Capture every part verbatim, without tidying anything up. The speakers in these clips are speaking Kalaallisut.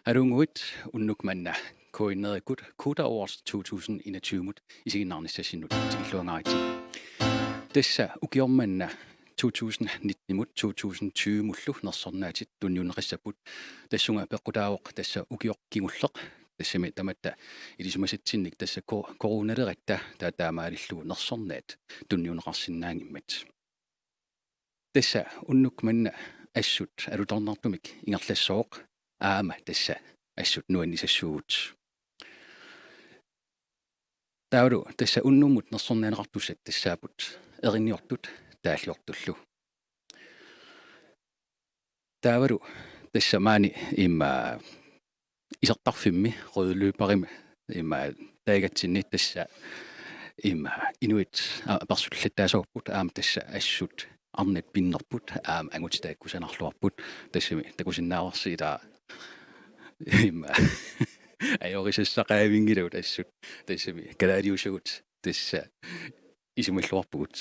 Aluunnguit, unnuk manna K N R-ikkut Koda Awards to tusind enogtyve-mut isiginnaarnissassinnut tikilluangaaritsi. Tassa ukioq manna to tusind nitten-imut to tusind tyve-mullu nersornaatit tunniunneqassapput. Tassunga peqqutaavoq tassa ukioq kingulleq. Tassami tamatta ilisimasatsinnik tassa ko-, coronaleratta taa-, taamaalillugu nersornaat tunniunneqarsinnaanngimmat. Tassa unnuk manna assut alutornartumik ingerlassooq aamma tassa assut nuannisassuugut. Taavalu tassa unnummut nersornaaneqartussat tassaapput erinniortut taalliortullu. Taavalu tassa maani imma isertarfimmi røde løberimi imma taagatsinni tassa imma inuit a-, apersullattaassapput aamma tassa assut arnat pinnerput aamma angutit taakku sanarluarput tassami takusinnaavarsi ilaa imma ajorisassaqavinngilagut assut tassami kalaaliusugut tassa isumalluarpugut.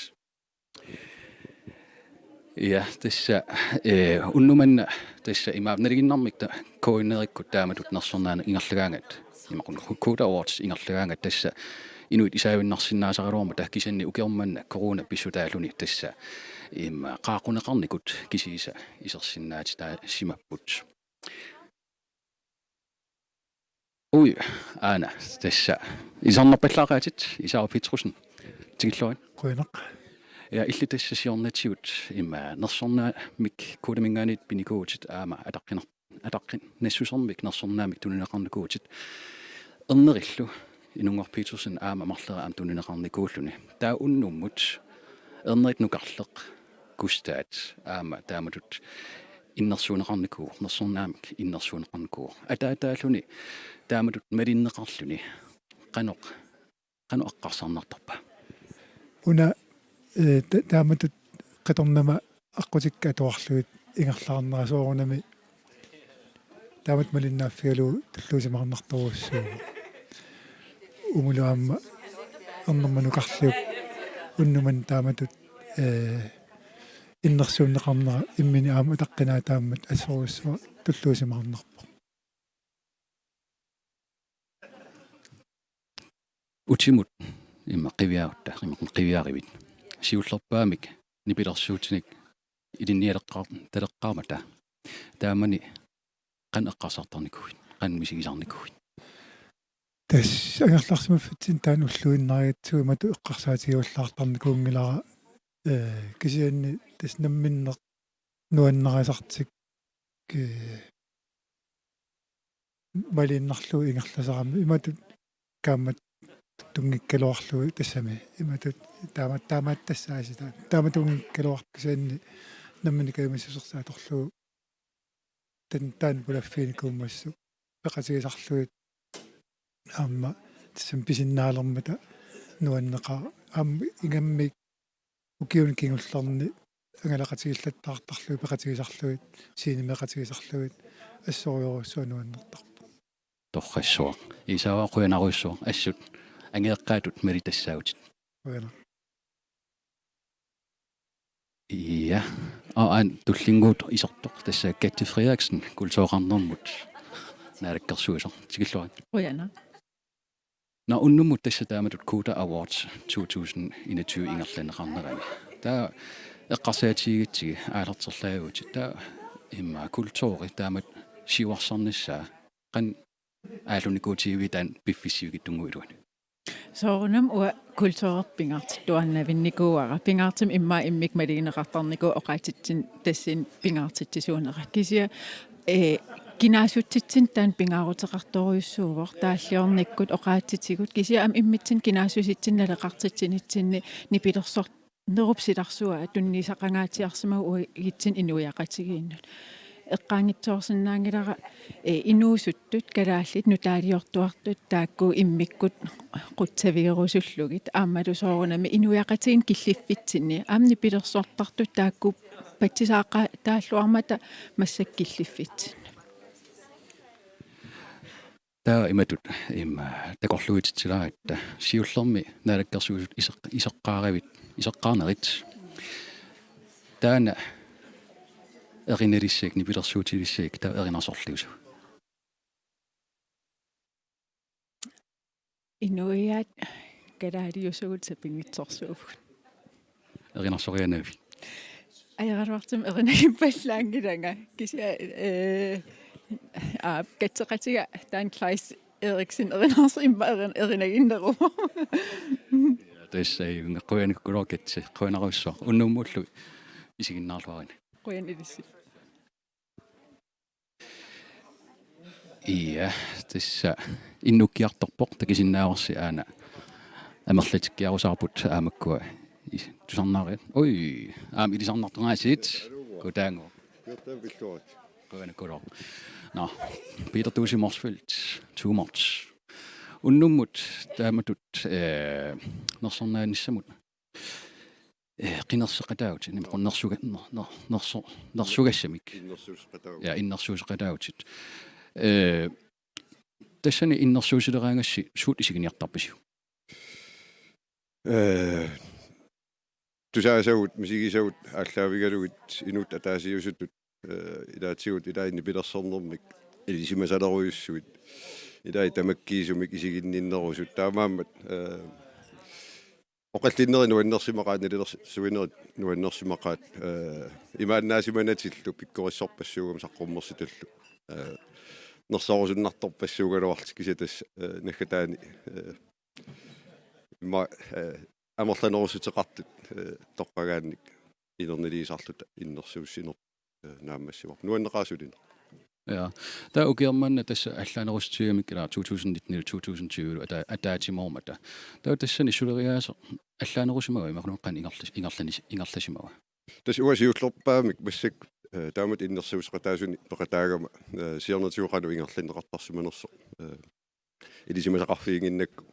Ja, tassa, eh, unnuk manna tassa imaappoq nalinginnarmik ta-, K N R-ikkut taamatut nersornaaneq ingerlagaangat. Imaluunniit Koda Awards ingerlagaangat tassa inuit isaavinnarsinnaasaraluarmata kisianni ukioq manna corona pissutaalluni tassa imma qaaqquneqarnikut kisiisa isersinnaatitaasimapput. Ui, aana, tassa. Ilisarnarpallaaqaatit, Isaaq Petrussen. Tikilluarit. Qujanaq. Ja, illit tassa siornatigut imma nersornaamik Kodaminngaanniit pinikuuvutit aamma ataqqinar-, ataqqinassusermik nersornaamik tunineqarnikuuvutit. Ernerillu Inunngorp Petersen aamma marloriarluni aamma tunineqarnikuulluni. Taava unnummut Ernerit nukarleq Gustav aamma taamatut innersuunneqarnikuuvoq, nersornaamik innersuunneqarnikuuvoq. Ataataalluni taamatut malinneqarluni qanoq, qanoq eqqarsarnartarpa? Una, eh, ta-, taamatut qitornama aqqutikka atuarlugit ingerlaarnera soorunami taamatut malinnaaffigalugu tulluusimaarnartorujussuuvoq. Umilu aamma ernerma nukarliup unnuk manna taamatut, eh, innersuunneqarnera imminut aamma ataqqinaataammat assorujussuaq tulluusimaarnarpoq. Utimut imma qiviarutta, imma qiviarivit. Siullerpaamik nipilersuutinik ilinnialeqqaar-, taleqqaarmata. Taamani qanoq eqqarsartarnikuuit, qanoq misigisarnikuuit? Tassa angerlarsimaffitsinni taanna ulluinnarigatsigu imatut eqqarsaatigivallaartarnikuunngilara, eh, kisianni tassa namminneq nuannarisartik, eh, maliinnarlugu ingerlasarami imatut kaammatut tunngikkaluarlugu tassami imatut taama-, taamaattassaasita. Taama tunngikkaluartoq kisianni nammineq kajumissusersaq atorlugu tan-, taanna pulaffiginikuummassuk peqatigisarlugit aamma tassami pisinnaalermata nuanneqaaq aamma ingammik ukiuni kingullerni angalaqatigiillattaartarlugit peqatigisarlugit, scenemeeqatigisarlugit assorujussuaq nuannertarpoq. Torrassuaq. Isaaq, qujanarujussuaq assut angajoqqaatut malitassaavutit. Qujanaq. Ja. Og aana tullinnguuttoq isertoq tassa Katti Frederiksen, kultureqarnermut naalakkersuisoq. Tikilluarit. Qujanaq. Nå, unnummut tassa taamatut Koda Awards to tusind enogtyve ingerlanneqarnerani. Taava eqqarsaatigigatsigu aalarterlaaguit. Taava imma kulturi taamatut siuarsarnissaa qanoq aallunikuutigiviuk taanna piffissaq sivikitsunnguup iluani? Soorunami uanga kulturerput pingaartittuarnavinnikuuara. Pingaartumik immaqa immikkut malugineqartarnikuuvoq oqaatsitsinnik tassani pingaartitsisuunera. Kisianni, eh, kinaassutsitsinnik taanna pingaaruteqartorujussuuvoq taalliornikkut oqaatsitigut. Kisianni aamma immitsinnut kinaassutsitsinnik naleqartitsinitsinni nipilersornerup silarsua tunniussaqangaatsiarsimavugut uagutsinnut inuiaqatigiinnut. Eqqaanngitsoorsinnaanngilara, eh, inuusuttut, kalaallit, nutaaliortuartut, taakku immikkut qutsavigerusullugit, aammalu soorunami inuiaqatigiinnut killiffitsinni, aamma nipilersortartut taakku patsisaaqataalluarmata massakkut killiffitsinni. Taava imatut imma takorluuititsilaaratta siullermik naalakkersuisut iseq-, iseqqaaravit, iseqqaarnerit. Taanna erinalissakkit, nipilersuutilissakka, taava erinarsorliusu. Inuiaat kalaaliusugut sapinngisorsuuvugut. Erinarsorianavit? Ajoraluartumik erinagippallaanngilanga. Kisianni eh, aa, katseqatiga taanna Kleist Eriksen erinars-, imma erin-, erinaginneruvoq. Tassa ajunngilaq, qujanarujussuaq, qujanarujussuaq. Unnummullu isiginnaarluarina. Qujan ilissi. Ja, tassa Innukkiartorpoq, takusinnaavarsi aana amerlatikkiarusaarput aamma makkua is-, tusarnaariat. Oj, aamma ilisarnartoq aasiit. Kutaannguaq. Qujanarujussuaq. Nå, Peter Duusi Motzfeldt, Too Much. Unnummut taamatut eh, nersornaanissamut eh, qinerseqataavutit, nimequn nersuga-, ner-, ner-, nerso-, nersugassamik. Innersuusseqataavutit. Ja, innersuusseqataavutit. Eh, tassani innersuussileraangassi suut isiginiartarpisiuk? Eh, tusaasagut, misigisagut aallaavigalugit inuit ataasiusutut, eh, ilaatigut ilaanni pilersornermik ilisimasalerujussuit, ilaat tamakkiisumik isiginninnerusut. Taamaammat, eh, oqallinnerit nuannersimaqaat, nalilersuinerit nuannersimaqaat, eh, imaannaasimanatillugit pikkorissorpassuugamik saqqummersitullu. Eh, nersorusunnartorpassuugaluarlutik kisianni tassa, eh, naggataani, eh, immaqa, eh, amerlanerussuteqartut, eh, toqqagaannik inerniliisarluta innersuussineq, eh, naammassivarput. Nuanneqaaq sulineq. Ja. Taava ukioq manna tassa allaanerussutigamik ilaa to tusind nitten to tusind tyve ata-, ataatsimoormata. Taava tassani suleriaaseq allaanerusimava imaluunniit qanoq ingerlas-, ingerlanis-, ingerlasimava? Tassa uanga siullerpaamik massakkut, eh, taamatut innersuusseqataasuni peqataagama, eh, siornatigut qanoq ingerlanneqartarsimanersoq, eh, ilisimasaqarfiginnginnakku.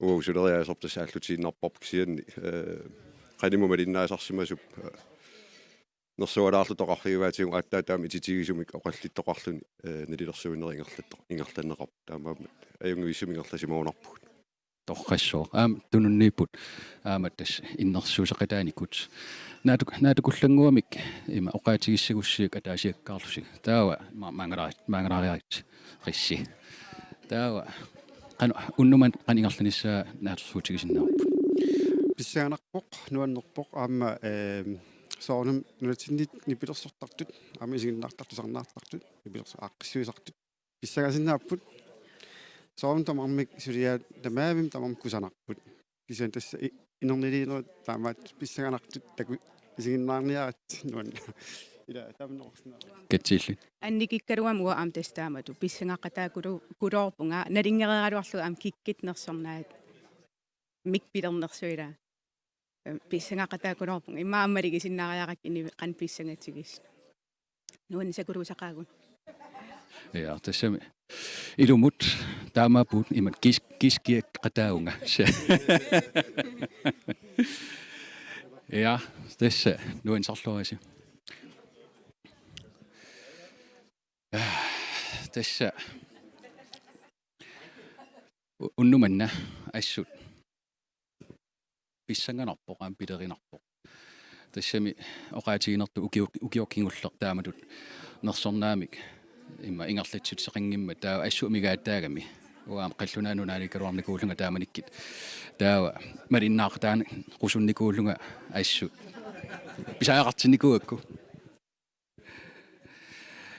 Uagut suleriaaserput tassa aallutiinnarparput kisianni, eh, qanimut malinnaasarsimasup, eh, nersualaarluta oqarfigivaatigut aatsaat taama ititigisumik oqallittoqarluni, eh, nalilersuinerit ingerlatto-, ingerlanneqarput. Taamaammat ajunngivissumik ingerlasimagunarpugut. Torrassuaq. Aamma tununniipput. Aamma tassa innersuusseqataanikut. Naatuk-, naatsukullannguamik ima oqaatigissagussigik ataasiakkaarlusi. Taava ma-, maangalaarit-, maangalaarit-, rissi. Taava qanoq unnummut qanoq ingerlanissaa naatsorsuutigisinnaavarput? Pissanganarpoq, nuannerpoq aamma, ehm, soorunami nunatsinnit nipilersortartut, aamma isiginnaartartut, tusarnaartartut, nipilerso-, aaqqissuisartut. Pissangasinnaapput. Soorunami tamarmik suliaat tamavimmik tamarmik kusanarput. Kisianni tassa i-, inerniliinerit taamaattut pissanganartut taku isiginnaarniaritsi nuann-. Ila tamanna orsinaa. Katsiillit. Annikikkaluamik uanga aamma tassa taamatut pissangaqataakulu-, kuloorpunga nalunngereeraluarlugu aamma kikkut nersornaat mik pilernersuilaa. Pissangaqataakuloorpunga. Immaqa aamma maligisinnaariarakku inuit qanoq pissangatigisoq. Nuannisakuluusaqaagut. Ja, tassami. Ilumut taamaappoq imatut kis-, kiskiaqataavunga. Ja, tassa nuannisarluarisi. Tassa u-, unnuk manna assut pissanganarpoq aamma pilerinarpoq. Tassami oqaatiginertut ukio-, ukioq kingulleq taamatut nersornaamik immaqa ingerlatsissuteqanngimmat taava assut amigaataagami. Uanga aamma qallunaat nunaannikkaluarnikuullunga taamanikkut. Taava malinnaaqataanerusunnikuullunga assut. Pisariaqartinnikuugakku.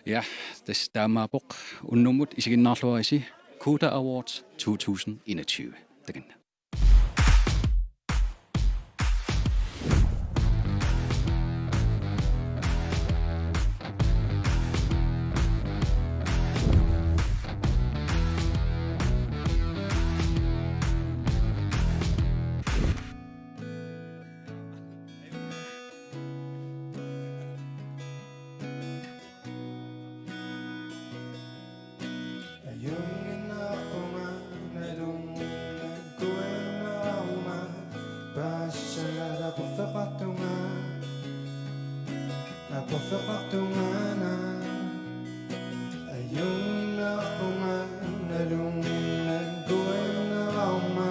Ja, tassa taamaappoq unnummut isiginnaarluarisi Koda Awards to tusind enogtyve. Takanna. Ajunngilaq nalunnginnakkuinnarama paasisagara aporfeqartunga, aporfeqartungaana. Ajunngilaq nalunnginnakkuinnarama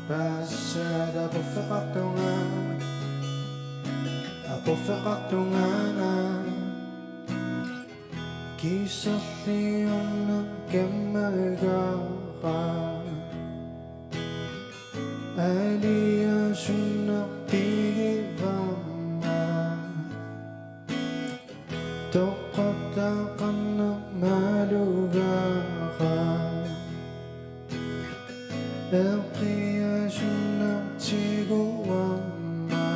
paasisagara aporfeqartunga, aporfeqartungaana. Kiiserliorneq kammavigaara. Aliasunnaq pigivamma. Toqqortaqarneq malugaara. Eqqiasunnaq tiguamma.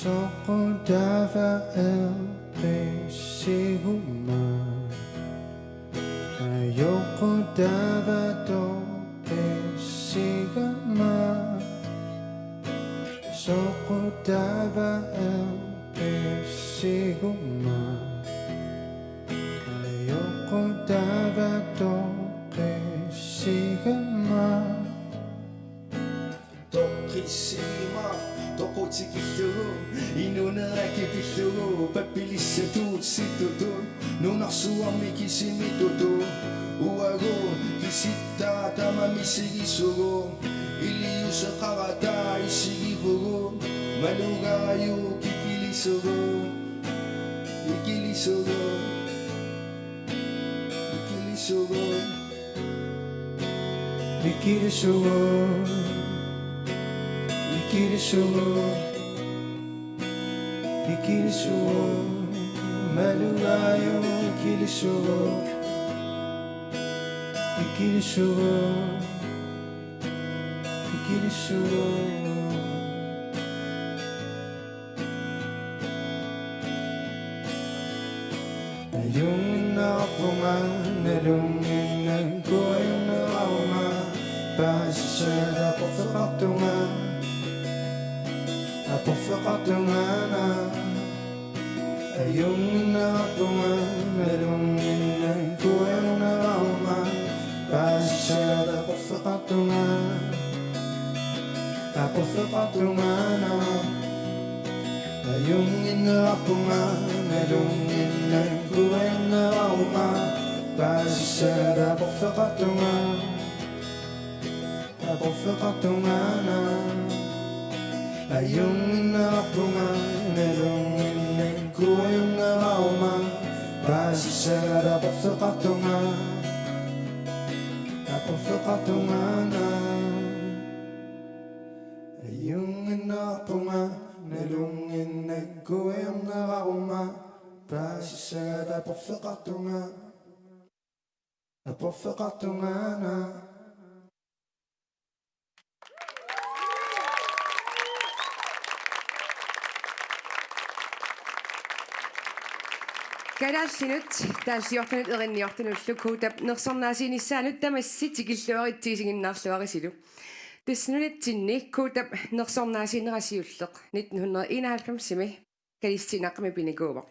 Soqutaava eqqisiguma. Ajoqutaava toqqisigama. Soqutaava eqqisiguma. Ajoqutaava toqqisigama. Toqqisigama, toqutikillugu, inuunera kipillugu, pappilissatut situtut, nunarsuarmi kisimittutut, uagut kisittaa taama misigisugut, iliuuseqarata isigivugut, malugaajuk ikilisugut, ikilisugut, ikilisugut. Ikilisugut, ikilisugut, ikilisugut, malugaajuk ikilisugut, ikilisugut, ikilisugut. Ajunnginnerarpunga nalunnginnakkuajunneraruma, paasissavat aporfeqartunga, aporfeqartungaana. Ajunnginnerarpunga nalunnginnakkuajunneraruma, paasissavat aporfeqartunga, aporfeqartungaana. Ajunnginnerarpunga nalunnginnakkuajunneraruma, paasissavat aporfeqartunga, aporfeqartungaana. Ajunnginnerarpunga nalunnginnakkuajunneraruma, paasissavat aporfeqartunga, aporfeqartungaana. Ajunnginnerarpunga nalunnginnakkuajunneraruma, paasissavat aporfeqartunga, aporfeqartungaana. Kalaallinut taalliortunut erinniortunullu Kuutap nersornaasiinissaanut tamassi tikilluaritsi isiginnaarluarisilu. Tassa nunatsinni Kuutap nersornaasiinera siulleq nitten hundrede enoghalvfemsimi Kalisitiinaqami pinikuuvoq.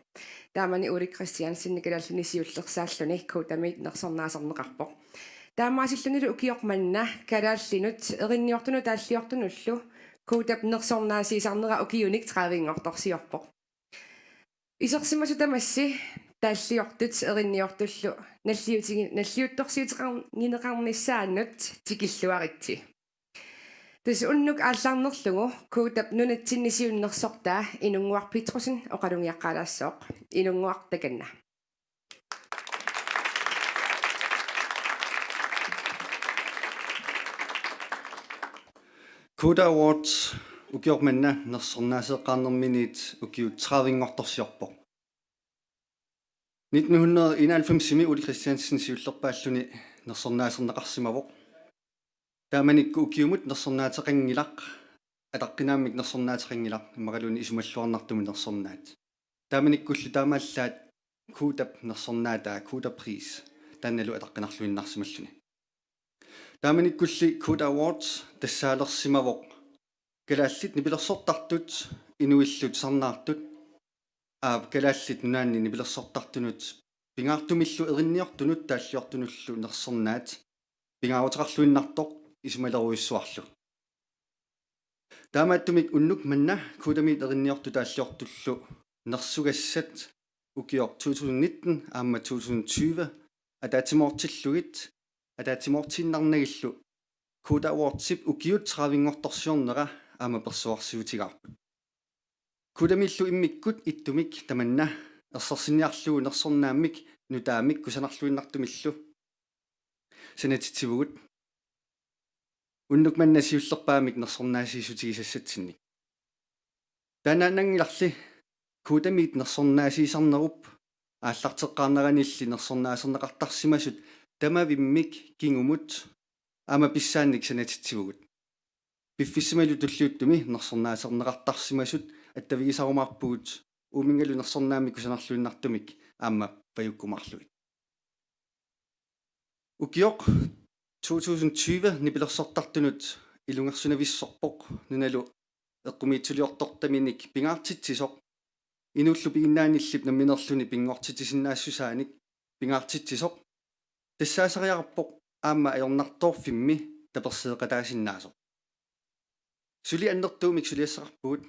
Taamani Ole Kristiansen Kalaallit Nunaanni siullersaalluni Kuutamiit nersornaasarneqarpoq. Taamaasillunilu ukioq manna kalaallinut erinniortunut taalliortunullu Kuutap nersornaasiisarnera ukiunik tredivenngortorsiorpoq. Isersimasut tamassi taalliortut erinniortullu nalliutigi-, nalliuttorsiuteqarn-, -gineqarnissaannut tikilluaritsi. Tassa unnuk aallarnerlugu Kuutap nunatsinni siunnersortaa Inunnguaq Petrussen oqalugiaqqaalaassooq. Inunnguaq, takanna. Kuuta Awards ukioq manna nersornaaseeqqaarnerminiit ukiut tredivenngortorsiorpoq. Nitten hundrede enoghalvfemsimi Ole Kristiansen siullerpaalluni nersornaaserneqarsimavoq. Taamanikkut ukiumut nersornaateqanngilaq, ataqqinaammik nersornaateqanngilaq, immaqaluunniit isumalluarnartumik nersornaat. Taamanikkullu taamaallaat Kuutap nersornaataa, Kuuta Pris, taannalu ataqqinarluinnarsimalluni. Taamanikkulli Kuuta Awards tassaalersimavoq kalaallit nipilersortartut, inuillu tusarnaartut, aap, Kalaallit Nunaanni nipilersortartunut pingaartumillu erinniortunut taalliortunullu nersornaat pingaaruteqarluinnartoq isumalerujussuarlu. Taamaattumik unnuk manna Kuutamiit erinniortut taalliortullu nersugassat ukioq to tusind nitten aamma to tusind tyve ataatsimoortillugit, ataatsimoortiinnarnagillu Kuuta Awardsip ukiut tredivenngortorsiornera aamma persuarsiutigaarput. Kuutamiillu immikkut ittumik tamanna ersersinniarlugu nersornaammik nutaamik kusanarluinnartumillu sanatitsivugut. unnuk manna siullerpaamik nersornaasiissutigisassatsinnik. Taannaannanngilarli Kodamit nersornaasiisarnerup aallarteqqaarneranilli nersornaaserneqartarsimasut tamavimmik kingumut aamma pissaannik sanatitsivugut. Piffissamilu tulliuttumi nersornaaserneqartarsimasut attavigisarumaarpugut uuminngalu nersornaammik kusanarluinnartumik aamma pajukkumaarlugit. Ukioq to tusind tyve nipilersortartunut ilungersunavissorpoq nunalu eqqumiitsuliortortaminik pingaartitsisoq, inuullu piginnaanillip nammineerluni pinngortitsisinnaassusaanik pingaartitsisoq, tassaasariaqarpoq aamma ajornartoorfimmi taperseeqataasinnaasoq. Suli annertuumik suliassaqarpugut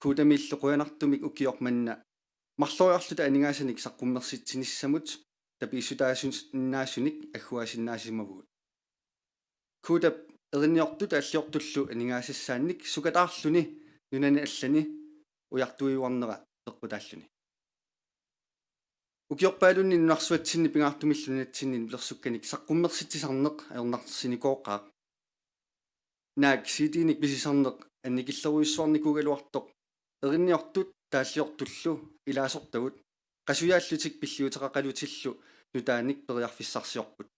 Kodamillu qujanartumik ukioq manna marloriarluta aningaasanik saqqummersitsinissamut tapiissutaasinnaasunik agguaasinnaasimavagut. Kodap erinniortut taalliortullu aningaasassaannik sukataarluni nunani allani ujartuiuarnera peqqutaalluni. Ukiorpaalunni nunarsuatsinni pingaartumillu nunatsinni nipilersukkanik saqqummersitsisarneq ajornarsinikooqaaq. Naak C D-nik pisisarneq annikillerujussuarnikuugaluartoq erinniortut taalliortullu ilaasortagut qasujaallutik pilliuteqaqalutillu nutaanik periarfissarsiorput.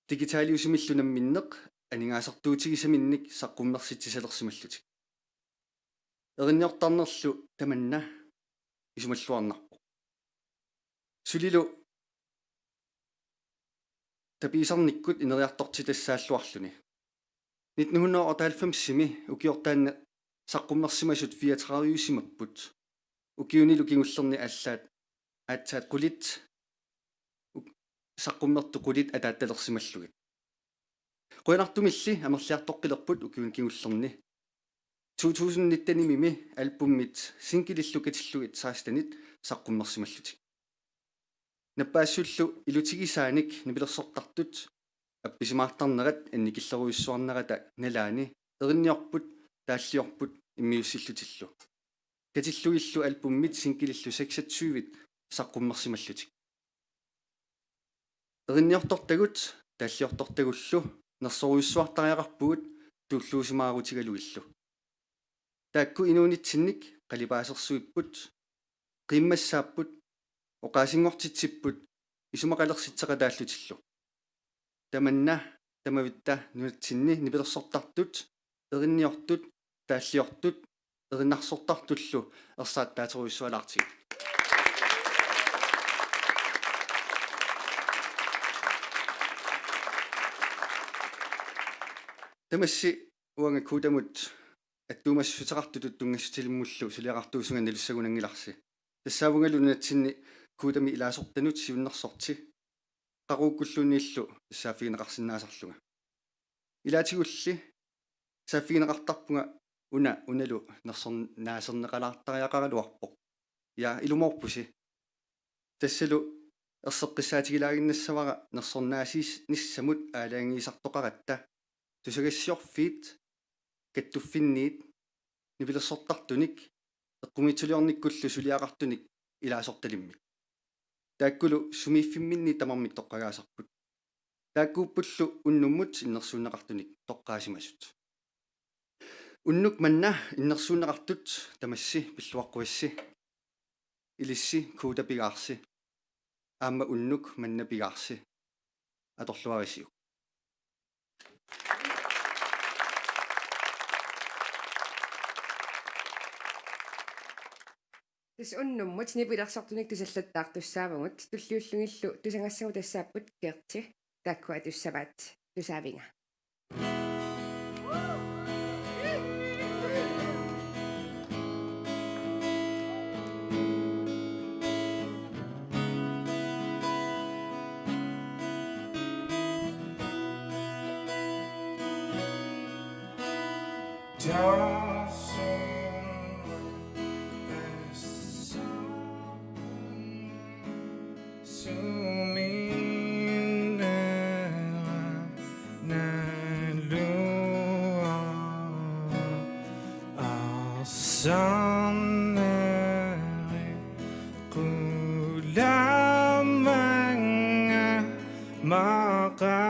Digitaliusimillu namminneq aningaasartuutigisaminnik saqqummersitsisalersimallutik. Erinniortarnerlu tamanna isumalluarnarpoq. Sulilu tapiisarnikkut ineriartortitassaalluarluni. Nitten hundrede og otteoghalvfems-imi ukiortaanna saqqummersimasut fireogtredive-simapput. Ukiunilu kingullerni allaat aatsaat qulit uk-, saqqummertut qulit ataattalersimallugit. Qujanartumilli amerliartoqqilerput ukiuni kingullerni. To tusind nitten-imi albumit singlillu katillugit seksten-it saqqummersimallutik. Nappaassullu ilutigisaanik nipilersortartut appisimaartarnerat annikillerujussuarnerata nalaani erinniorput taalliorput immiussillutillu. Katillugillu albumit singlillu seksogtyve-it saqqummersimallutik. Erinniortortagut taalliortortagullu nersorujussuartariaqarpugut tulluusimaarutigalugillu. Taakku inuunitsinnik qalipaasersuipput, qiimmassaapput, oqaasinngortitsipput isumaqalersitseqataallutillu. Tamanna tamavitta nunatsinni nipilersortartut, erinniortut, taalliortut, erinarsortartullu ersaattaaterujussualaartigit. Tamassi uanga Kodamut attuumassuteqartutut tunngassutsilimmullu suliaqartuusunga nalussagunanngilarsi. Tassaavungalu nunatsinni Kodami ilaasortanut siunnersorti qaquukkulluunniillu tassaaffigineqarsinnaasarlunga. Ilaatigulli saaffigineqartarpunga una unalu nersornaaserneqalaartariaqaraluarpoq. Ja, ilumoorpusi. Tassalu erseqqissaatigilaaginnassavara nersornaasiis-, nissamut aalajangiisartoqaratta tusagassiorfiit, kattuffinniit, nipilersortartunik, eqqumiitsuliornikkullu suliaqartunik ilaasortalimmik. Taakkulu sumiiffimminni tamarmik toqqagaasarput. Taakkuuppullu unnummut innersuunneqartunik toqqaasimasut. Unnuk manna innersuunneqartut tamassi pilluaqquassi. Ilissi Koda pigaarsi. Aamma unnuk manna pigaarsi. Atorluarisiuk. Tassa unnummut nipilersortunik tusallattaartussaavagut, tulliullugillu tusagassagut tassaapput Gerti, taakkua tussavaat, tusaaviga. Qulamanga maqaasila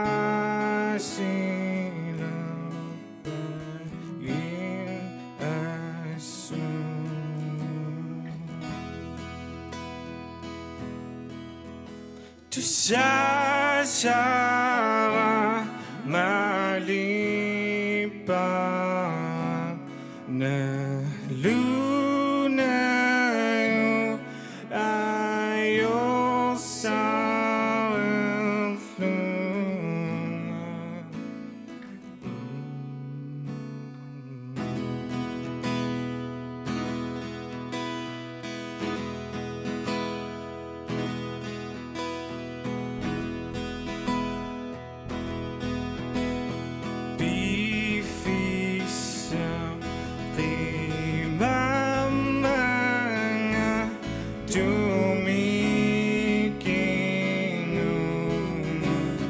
Sasara malipa nalunagu ajorsarlunga. Piffissaq qimammanga tumikinnguaq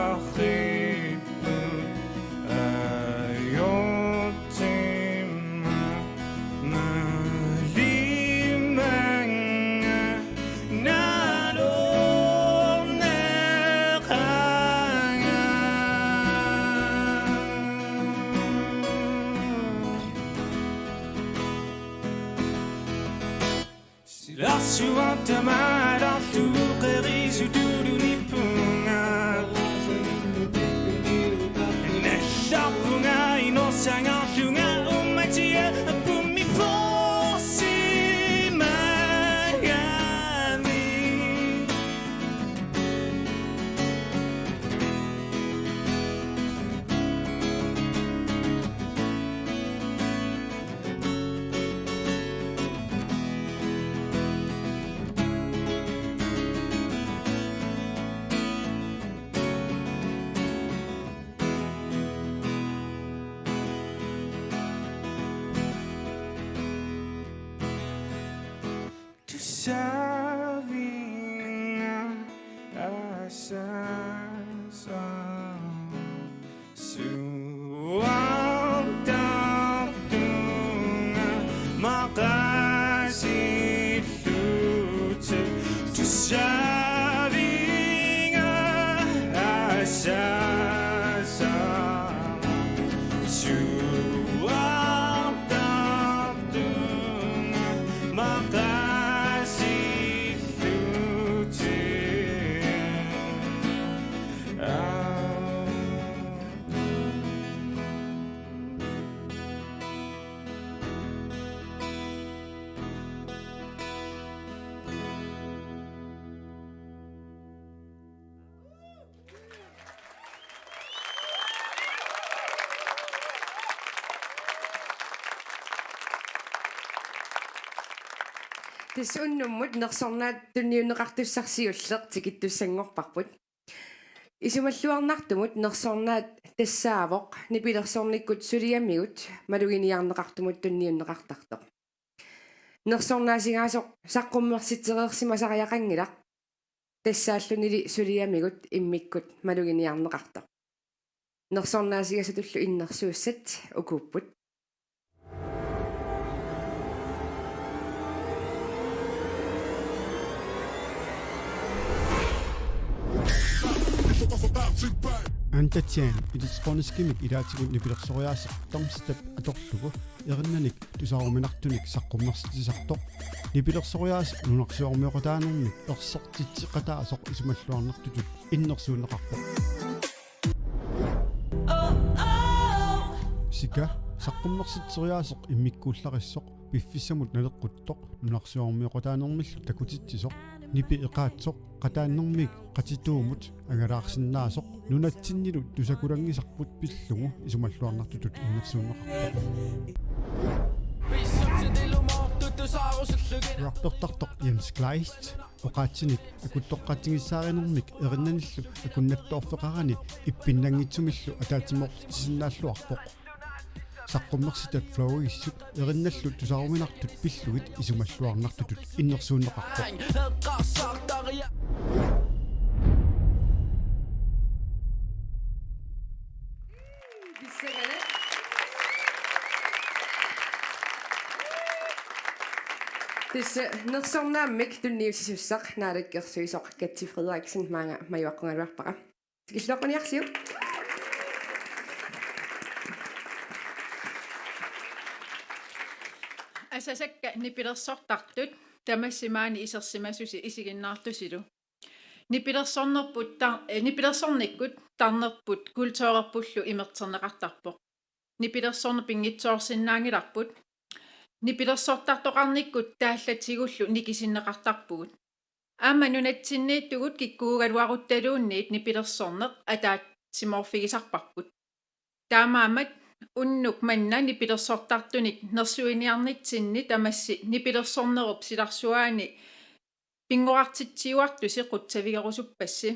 tarripput ajortimma malimmanga nalorneqanga. Silarsuaq tamaalaarlugu qerisutulunippunga. Nallarpunga inorsangaarlunga uummatia appummi porsimagami. Tusavinga asasa suartartunga maqaasillutit. Tusavinga asasa suartartunga maqaasillutit. Tassa unnummut nersornaat tunniunneqartussaq siulleq tikittussanngorparput. Isumalluarnartumut nersornaat tassaavoq nipilersornikkut suliamigut maluginiarneqartumut tunniunneqartartoq. Nersornaasingaasoq saqqummersitsereersimasariaqanngilaq, tassaallunili suliamigut immikkut maluginiarneqartoq. Nersornaasigasatullu innersuussat ukuupput. Antatjaan elektroniskimik ilaatigut nipilersoriaaseq Domstep atorlugu erinnanik tusaruminartunik saqqummersitsisartoq. Nipilersoriaaseq nunarsuarmioqataanermik ersertitseqataasoq isumalluarnartutut innersuunneqarpoq. Sika saqqummersitseriaaseq immikkuullarissoq piffissamut naleqquttoq nunarsuarmioqataanermillu takutitsisoq, nipi eqaatsoq, qataannermik qatituumut angalaarsinnaasoq, nunatsinnilu tusakulanngisarput pillugu isumalluarnartutut innersuunneqarpoq. Rappertartoq Jens Kleist oqaatsinik akuttoqqaatsigissaarinermik erinnanillu akunnattoorfeqarani ippinnanngitsumillu ataatsimoortitsisinnaalluarpoq. Saqqummersitat Flowissut erinnallu tusaruminartut pillugit isumalluarnartutut innersuunneqarpoq. Tassa nersornaammik tunniussisussaq naalakkersuisoq Katja Frederiksen maanga majuaqqugaluarpara. Tikilluaqquniarsiuk. Asasakka nipilersortartut, tamassi maani isersimasusi isiginnaartusilu. Nipilersornerput tar-, eh, nipilersornikkut tarnerput kulturerpullu imerterneqartarpoq. Nipilersorneq pinngitsoorsinnaanngilarput. Nipilersortartoqarnikkut taallatigullu nikisinneqartarpugut. Aamma nunatsinniittugut kikkuugaluaruttaluunniit nipilersorneq ataatsimoorfigisarparput. Taamaammat unnuk manna nipilersortartunik nersuiniarnitsinni tamassi nipilersornerup silarsuaani pinngortitsiuartusi qutsavigerusuppassi.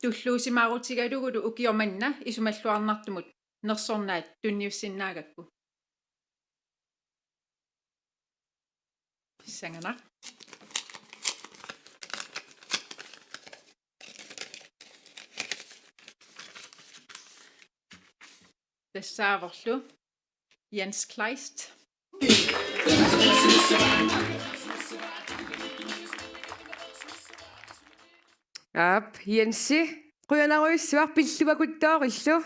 Tulluusimaarutigalugulu ukioq manna isumalluarnartumut nersornaat tunniussinnaagakku. Pissanganaq. Tassaavorlu Jens Kleist. Aap, Jensi, qujanarujussuaq pilluakuttoorillu.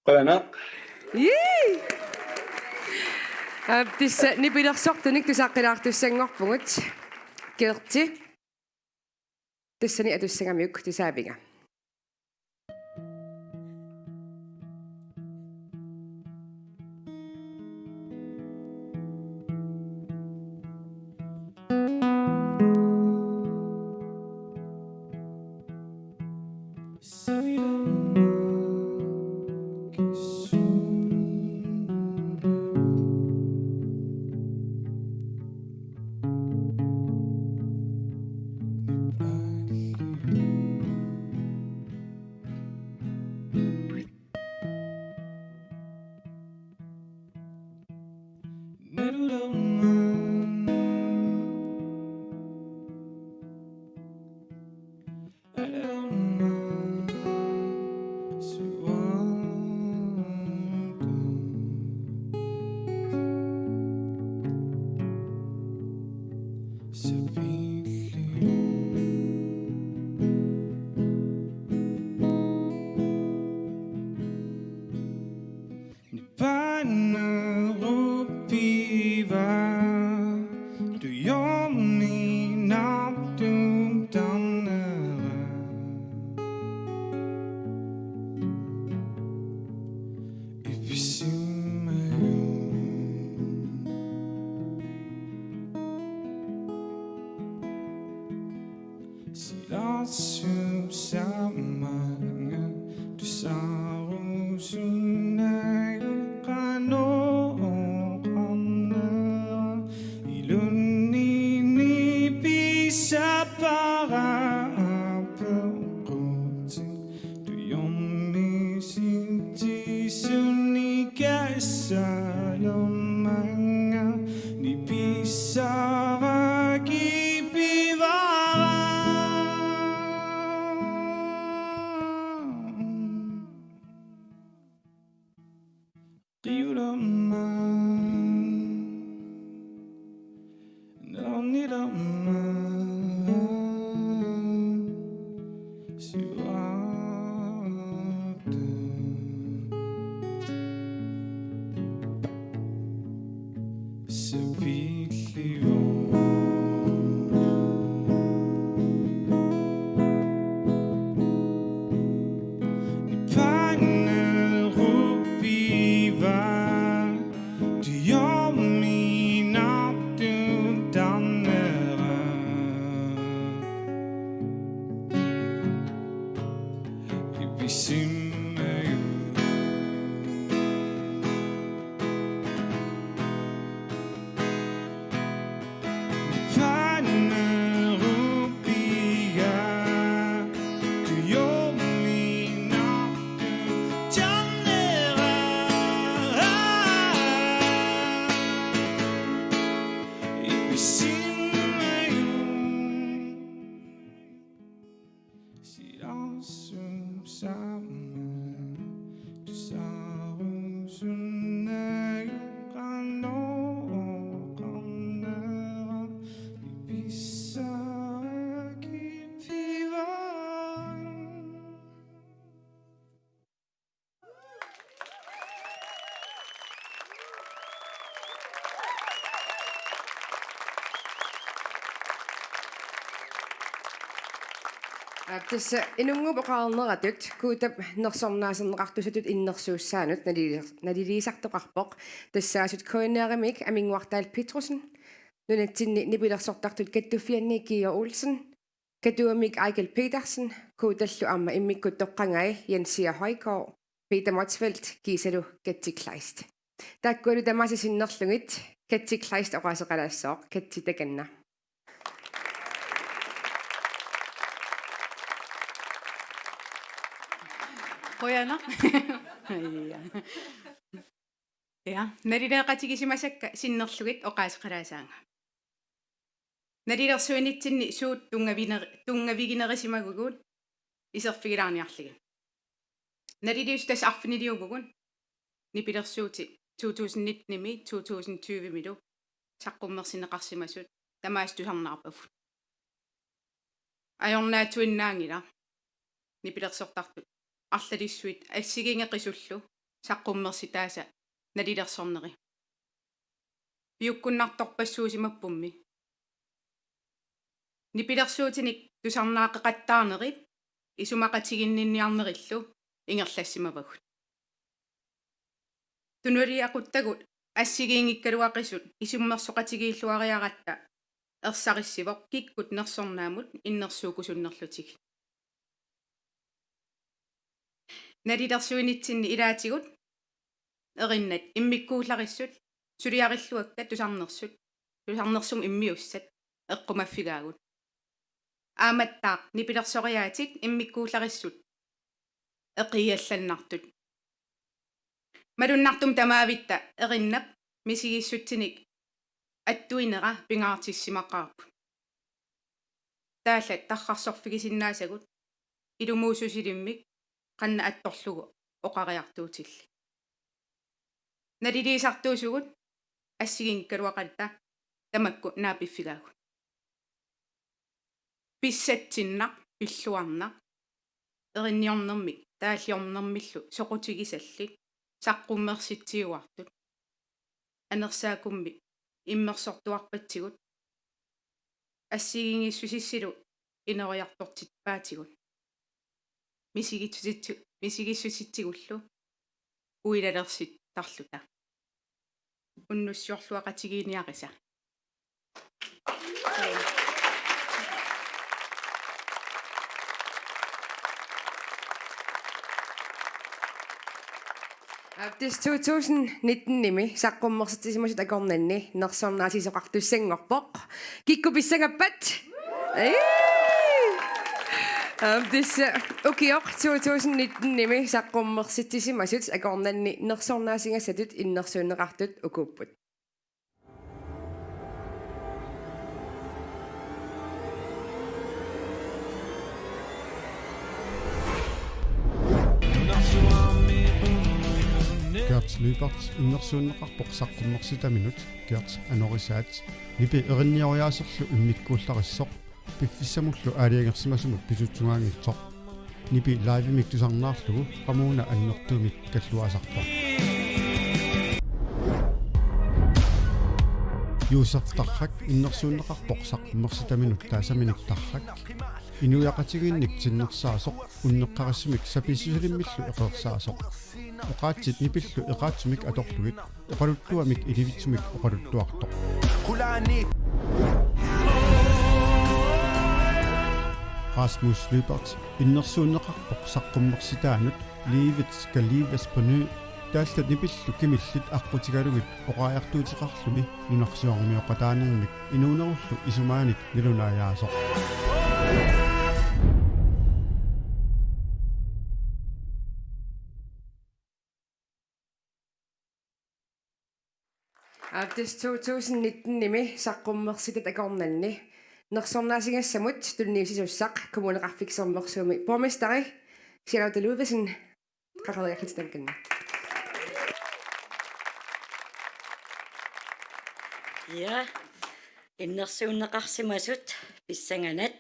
Qujanaq. Ii! Aap, tassa nipilersortunik tusaqqilaartussanngorpugut. Gerti. Tassani atussagamiuk tusaaviga. Aap, tassa Inunnguup oqarneratut Guutap nersornaaserneqartussatut innersuussaanut nalili-, naliliisartoqarpoq tassaasut K N R-imit Aminnguartaal Petrussen, nunatsinni nipilersortartut kattuffianni Kia Olsen, Katuamik Eigil Petersen, Guutallu aamma immikkut toqqagai Jensia Højgaard, Peter Motzfeldt kiisalu Katja Kleist. Taakkualu tamaasa sinnerlugit Katja Kleist oqaaseqalaassaaq, Katja takanna. Qujanaq. Ja. Ja, nalileeqatigisimasakka sinnerlugit oqaaseqalaasaanga. Nalilersuinitsinni suut tunngaviner-, tunngaviginerisimagugut iserfigilaarniarligit. Naliliisut tassa arfiniliuvugut, nipilersuutit to tusind nitten-imi to tusind tyve-milu saqqummersinneqarsimasut tamaasa tusarnaarpagut. Ajornaatsuinnaanngilaq nipilersortartut arlalissuit assigiinngeqisullu saqqummersitaasa nalilersorneri. Piukkunnartorpassuusimappummi. Nipilersuutinik tusarnaaqqeqattaarnerit isumaqatiginninniarnerillu ingerlassimavagut. Tunuliaquttagut assigiinngikkaluaqisut isummersoqatigiilluariaratta ersarissivoq kikkut nersornaamut innersuukkusunnerlutigit. Nalilersuinitsinni ilaatigut erinnat immikkuullarissut suliarilluakka tusarnersut, tusarnersumut immiussat eqqumaffigaagut. Aammattaaq nipilersoriaatit immikkuullarissut eqiallannartut. Malunnartumik tamaavitta erinnap misigissutsinik attuinera pingaartissimaqaarput. Taallat tarrarsorfigisinnaasagut ilumuussusilimmik qanoq attorlugu oqariartuutillit. Naliliisartuusugut assigiinngikkaluaqatta tamakku naapiffigaagut. Pissatsinnaq, pilluarnaq, erinniornermik taalliornermillu soqutigisallit saqqummersitsiuartut. Anersaakummi immersortuarpatsigut assigiinngissusissilu inooriartortippaatigut. Misigissutitsi-, misigissutitsigullu uilalersittarluta. Unnussiorluaqatigiinniarisa. Aap, tassa to tusind nitten-imi saqqummersitsisimasut akornanni nersornaasisoqartussanngorpoq. Kikkut pissangappat? Ii! Aap, tassa ukioq to tusind nitten-imi saqqummersitsisimasut akornanni nersornaasigassatut innersuunneqartut ukuupput. Gert Lyberth innersuunneqarpoq saqqummersitaminut, Gert anorisaat, nipi erinnioriaaserlu immikkuullarissoq, piffissamullu aalajangersimasumut pisutsugaanngitsoq. Nipi live-imik tusarnaarlugu qamuuna annertuumik kalluaasarpoq. Juusef Tarrak innersuunneqarpoq saqqummersitaminut taasaminik Tarrak. Inuiaqatigiinnik tinnersaasoq, unneqqarissumik sapiissusilimmillu eqeersaasoq. Oqaatsit nipillu eqaatsumik atorlugit oqaluttuamik ilivitsumik oqaluttuartoq. Rasmus Lyberth innersuunneqarpoq saqqummersitaanut Livet skal leves på ny, taallat nipillu kimillit aqqutigalugit oqariartuuteqarluni nunarsuarmioqataanermik inuunerullu isumaannik nalunaajaasoq. Aap, tassa to tusind nitten-imi saqqummersitat akornanni nersornaasigassamut tunniussisussaq Kommuneqarfik Sermersuumi borgmesteri Charlotte Ludvigsen, qaqeriarlutit taakkunani. Ja, innersuunneqarsimasut pissanganaq.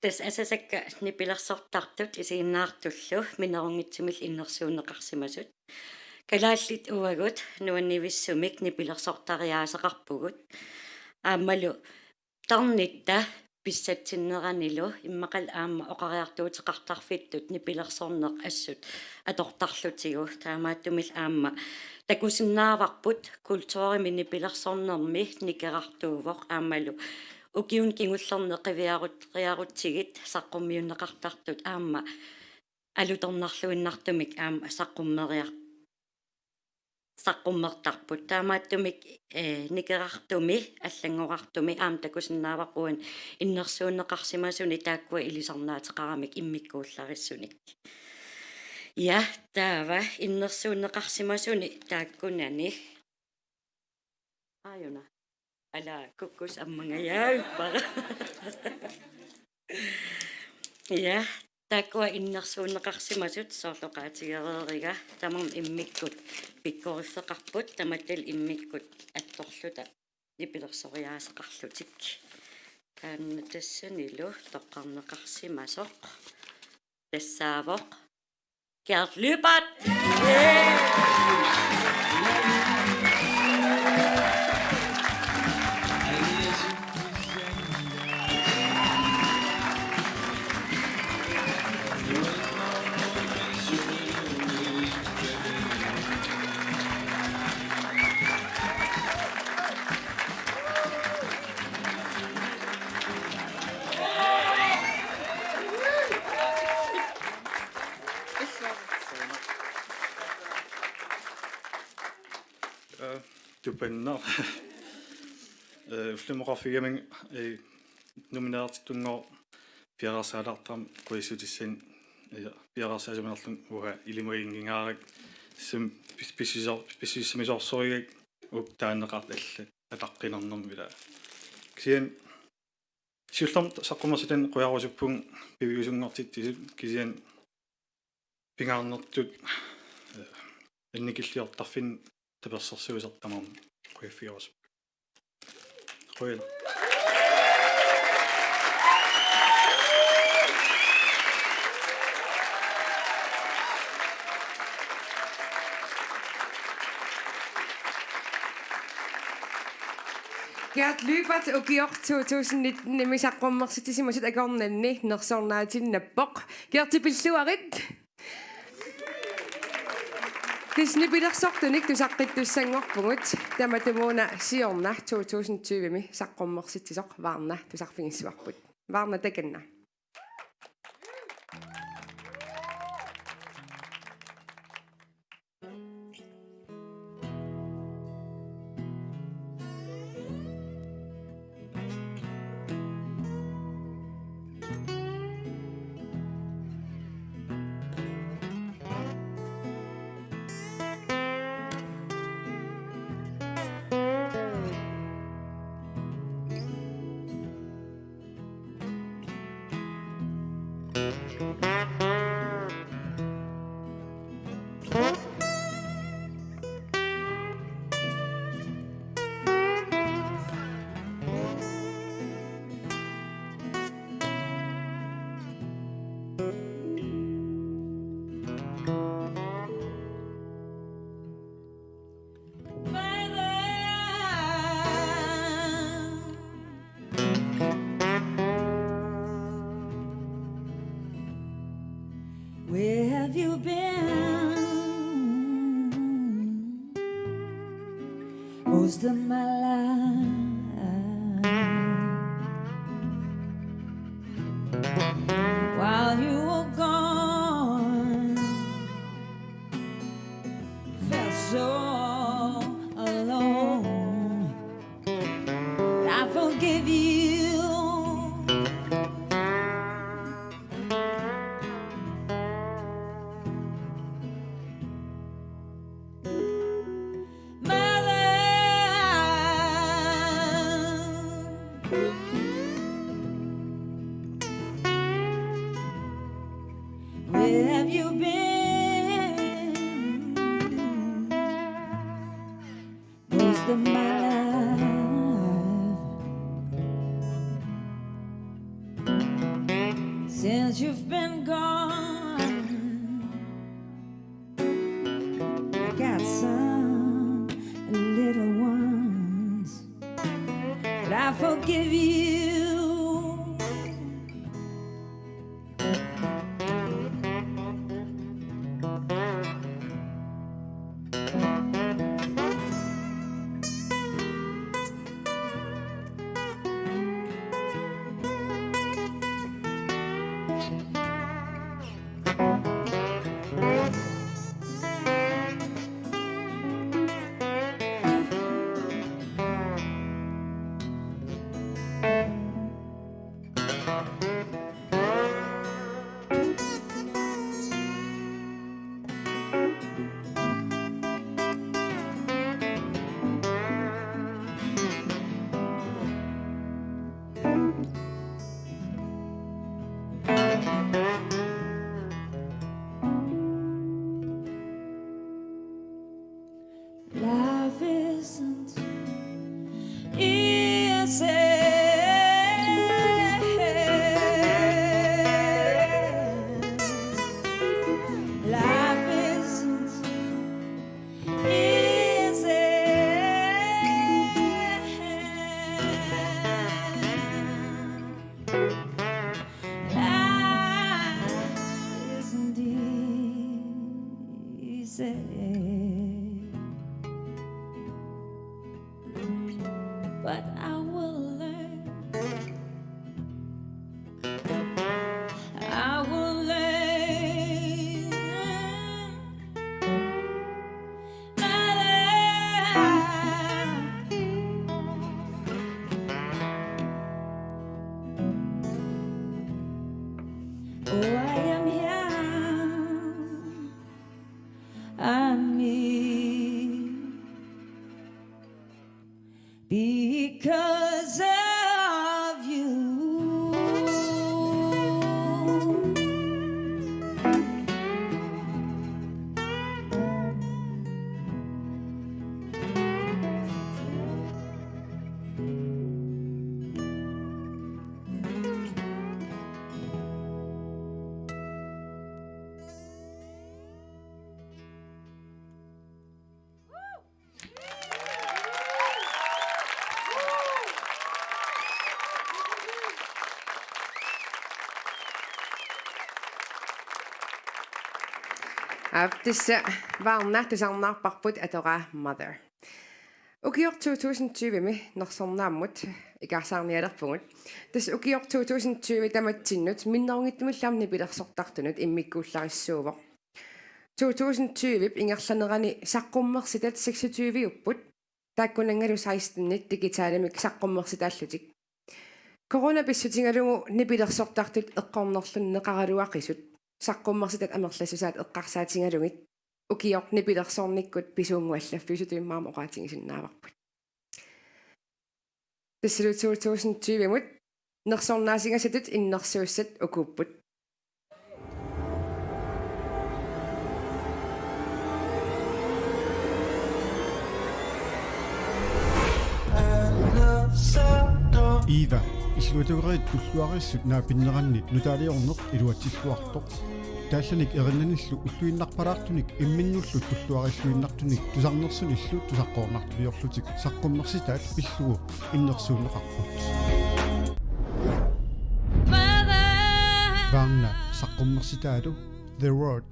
Tassa asasakka nipilersortartut isiginnaartullu minerunngitsumillu innersuunneqarsimasut. Kalaallit uagut nuannivissumik nipilersortariaaseqarpugut. Aammalu tarnitta pissatsinneranilu immaqalu aamma oqariartuuteqartarfittut nipilersorneq assut atortarlutigu, taamaattumillu aamma takusinnaavarput kulturimi nipilersornermi nikerartuuvoq aammalu ukiuni kingullerni qiviarut-, qiviarutsigit saqqummiunneqartartut aamma alutornarluinnartumik aamma saqqummeriar-, saqqummertarput. Taamaattumik, eh, nikerartumi, allanngorartumi aamma takusinnaavarput innersuunneqarsimasuni taakkua ilisarnaateqaramik immikkuullarissunik. Ja, taava innersuunneqarsimasuni taakkunani. Aajuna. Ala, kukkus ammangajaavippara. Ja, taakkua innersuunneqarsimasut soorlu oqaatigereeriga tamarmik immikkut pikkoriffeqarput, tamattal immikkut attorluta nipilersoriaaseqarlutik. Taanna tassanilu toqqarneqarsimasoq tassaavoq Gert Lyberth. Ee, tupannaq. Ee, ullumi oqarfigigaminga, ee, nomineertittunngooq piareersaalertarami qujassutissat, ee, piareersaasimanerlunga uanga ilimaginngingaarpara, tassami pis-, pissusisar-, pissusissamisoorsorigakku uku taaneqartut allat ataqqinarnermi ila. Kisianni siullermik saqqummersitani qujarusuppunga piviusunngortitsisut, kisianni pingaarnertut, ee, annikilliortarfinni tapersersuisoq tamarmi qujaffigerusuppunga. Qujan. Gert Lyberth ukioq to tusind nitten-imi saqqummersitsisimasut akornanni nersornaatinnappoq. Gerti, pilluarit. Tassa nipilersortunik tusaqqittussanngorpugut, tamatumuuna siorna to tusind tyve-mi saqqummersitsisoq Vaarna tusarfigissavarput. Vaarna, takanna. Where have you been most of my life? While you were gone, felt so alone. I forgive you. My love, where have you been most of my life? Since you've been gone, I got some little ones, but I forgive you. Life isn't easy. Life isn't easy. Life isn't easy, but I will learn. I will learn. Oh, I am here. I'm here because of you. Aap, tassa Varna tusarnaarparput atoraa Mother. Ukioq to tusind tyve-mi nersornaammut ikaarsaarnialerpugut. Tassa ukioq to tusind tyve tamatsinnut minnerunngitsumillu aamma nipilersortartunut immikkuullarissuuvoq. To tusind tyve-p ingerlanerani saqqummersitat seksogtyve-upput, taakkunanngalu seksten-it digitalimik saqqummersitaallutik. Corona pissutigalugu nipilersortartut eqqornerlunneqaraluaqisut saqqummersitat amerlassusaat eqqarsaatigalugit ukioq nipilersornikkut pisuunnguallaffiusutut immaqa oqaatigisinnaavarput. Tassalu to tusind tyve-mut nersornaasigasatut innersuussat ukuupput. Eva, illuatungeriit tulluarissut naapinneranni nutaaliorneq iluatsilluartoq. Taallanik erinnanillu ulluinnarpalaartunik imminnullu tulluarilluinnartunik tusarnersunillu tusaqqoornartuliorlutik saqqummersitaat pillugu innersuunneqarput. Varna saqqummersitaalu The Road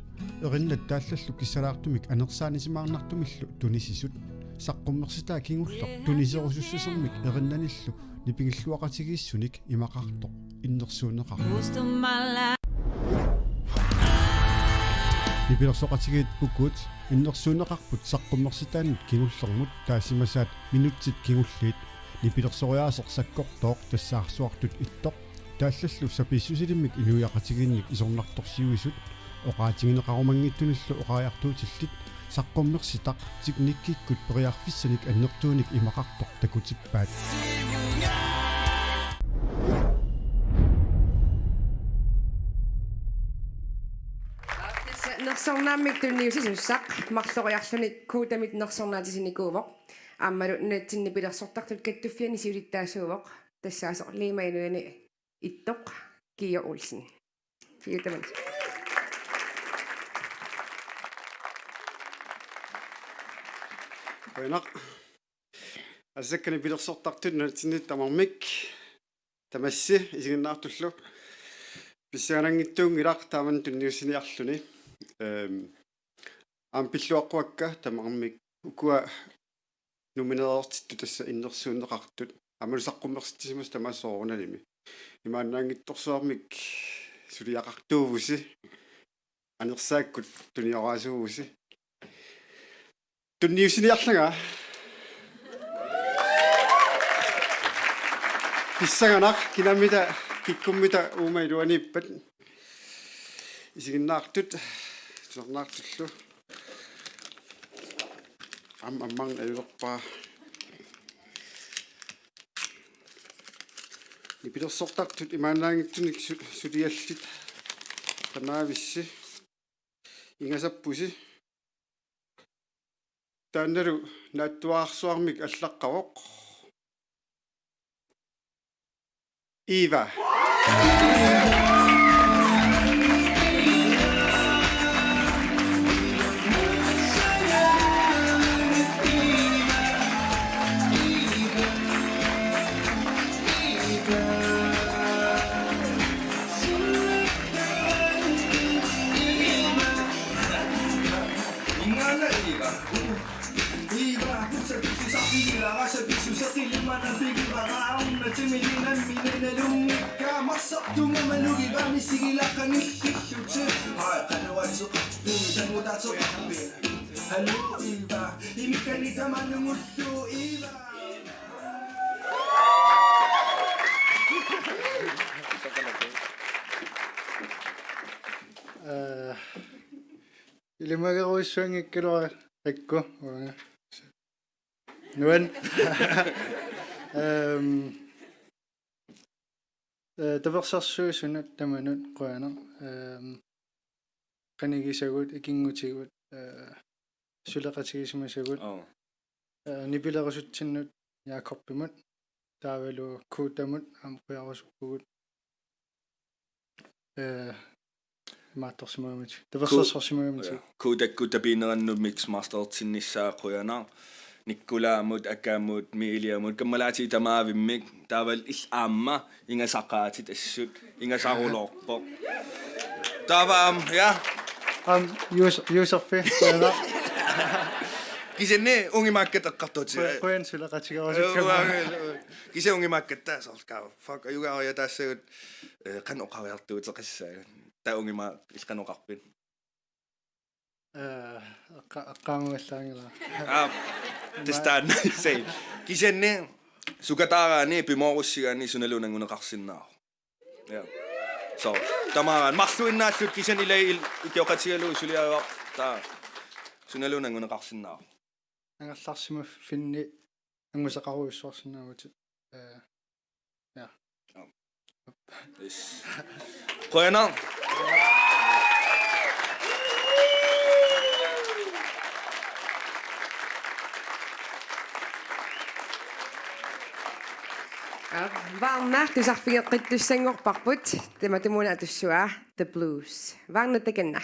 erinnat taallallu kissalaartumik anersaanisimaarnartumillu tunisisut. Saqqummersitaa kingulleq tuniserusussasermik erinnanillu nipigilluaqatigiissunik imaqartoq innersuunneqarpoq. Nipilersoqatigiit Pukuut innersuunneqarput saqqummersitaanut kingullermut taasimasaat minutsit kingulliit. Nipilersoriaaseq sakkortooq tassa arsuartut ittoq. Taallallu sapiissusilimmik inuiaqatigiinnik isornartorsiuisut oqaatigineqarumanngitsunillu oqariartuutillit saqqummersitaq teknikkikkut periarfissanik annertuunik imaqartoq takutippaat. Nersornaammik tunniussisussaq marloriarluni Kodamit nersornaatisinikuuvoq. Aammalu nunatsinni nipilersortartut kattuffianni siulittaasuuvoq. Tassaasoq Liima Inuani ittoq Kia Olsen. Kia Olsen. Qujanaq. Asakka nipilersortartut nunatsinni tamarmik tamassi isiginnaartullu. Pissangananngitsuunngilaq taamani tunniussiniarluni. Ehm, aamma pilluaqquakka tamarmik ukua nomineerertittut tassa innersuunneqartut. Aammalu saqqummersitsisimasut tamaasa soorunalimi. Imaannaanngitsorsuarmik suliaqartuuvusi. Anersaakkut tunioraasuuvusi. Tunniussiniarlanga. Pissanganaq kinammita kikkummita uuma iluaniippat. Isiginnaartut, tusarnaartullu. Aamma ammarneq ajulerpara. Nipilersortartut imaannaanngitsunik su-, suliallit. Tamaavissi. Ingasappusi. Taannalu naatsuarsuarmik allaqqavoq. Eva. Eh, ilimagerujussuanngikkaluarikku, uanga. Nuan. Ehm, eh, tapersersuisunut tamanut qujanaq. Ehm, qanigisagut, ikinngutigut, eh, suleqatigisimasagut. Oo. Eh, nipilerusutsinnut Jakobimut. Taavalu Kuutamut aamma qujarusuppugut. Eh, imaattorsimagamitigit. Tapersersorsimagamitigit. Ku-, ja. Kuutakkut tapiinnerannut mixmastertinnissaa qujanaq. Nikkulaamut, Akamut, Miiliamut, kammalaatigit tamaavimmik, taavalu illit aamma ingasaqaatit assut, ingasaruloorpoq. Taava aamma, ja. Aamma, Juus-, Juuserfi, qujanaq. Kisianni ungimaakkat eqqartuutit. Qujan-, qujanaq suleqatigerusukkamma. Kisianni ungimaakkatta soorlu, fuck, ajugaariataassagut, eh, qanoq oqariartuuteqassaagut. Taava ungimaaq illit qanoq oqarpit? Eh, eqqa-, eqqaamuallaanngilaq. Aa, tassa taanna. Kisianni sukataaraanni pimoorussigaanni sunaluunniit annguneqarsinnaavoq. Ja. So, tamaanga marluinnaallutit kisianni ilai il-, ikioqatigalugu suliaruaq. Taava sunaluunniit annguneqarsinnaavoq. Angerlarsimaffinni angusaqarujussuarsinnaavutit. Eh, ja. Yes. Qujanaq. Varna tusarfigeqqittussanngorparput, tamatumuuna atussavaa The Blues. Varna takanna.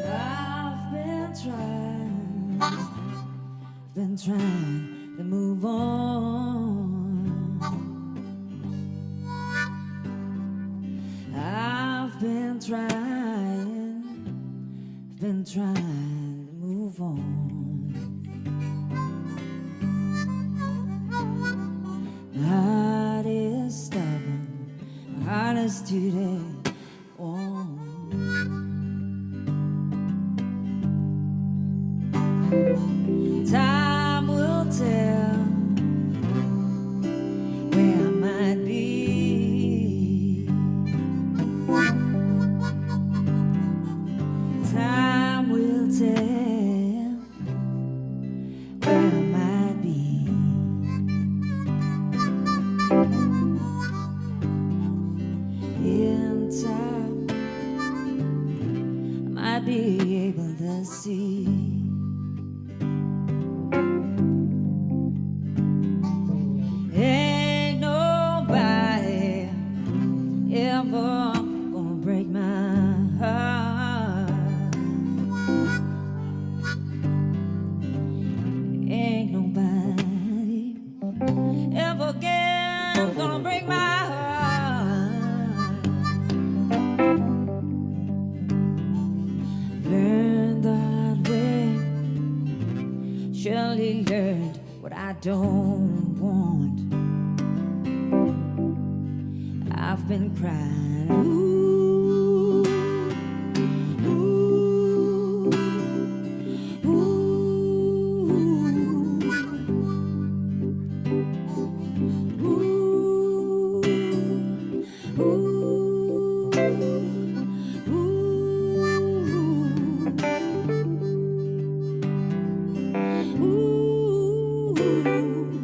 I've been trying, been trying to move on. I've been trying, been trying to move on. My heart is stubborn, my heart is today. Oh. Time will tell where I might be. Time will tell where I might be. In time, I might be able to see. Ain't nobody ever gonna break my heart. Ain't nobody ever again gonna break my heart. Learned the hard way, surely learned what I don't want. I've been crying. Ooh, ooh, ooh, ooh. Ooh, ooh, ooh, ooh.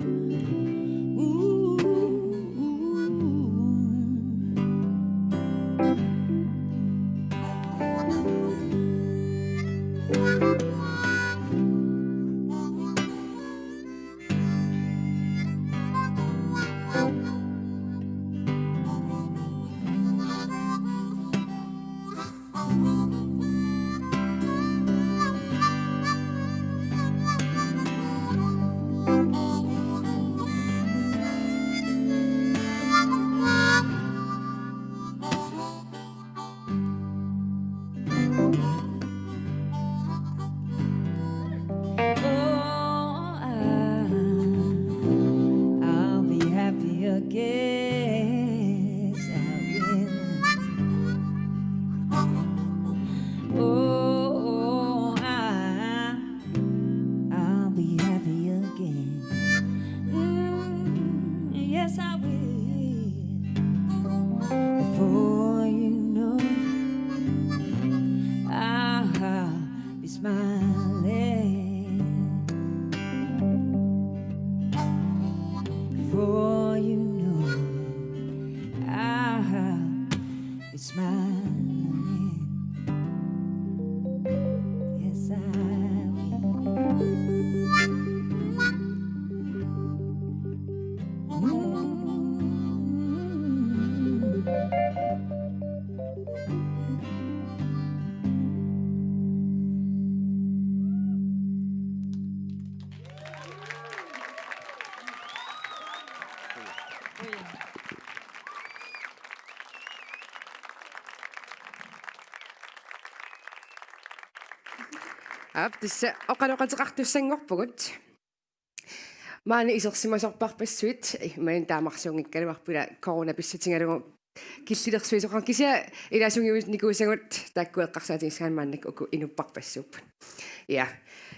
Before you know it, I'll be smiling. Yes, I will. Mm. Aap, tassa oqaloqateqartussanngorpugut. Maani isersimasorparpassuit, eh, maani taamarsuunngikkaluarput ila corona pissutigalugu killilersuisoqarpoq, kisianni ilaasungiunikuusagut taakku eqqarsaatigisagaanni maannakkut uku inupparpassuupput. Ja.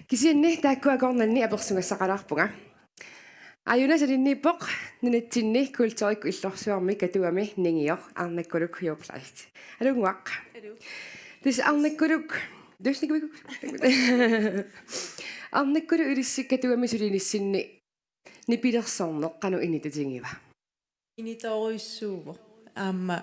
Kisianni taakku akornanni apersugassaqalaarpunga. Aajuna salinniippoq, nunatsinni kulturikkut illorsuarmi Katuami ningioq Arnakkuluk Huup Kleist. Alunnguaq. Aluu. Tassa Arnakkuluk, tusind tak. Arnakkuluk ilissi Katuami sulinissinni nipilersorneq qanoq initutigiva? Initoorujussuuvoq. Aamma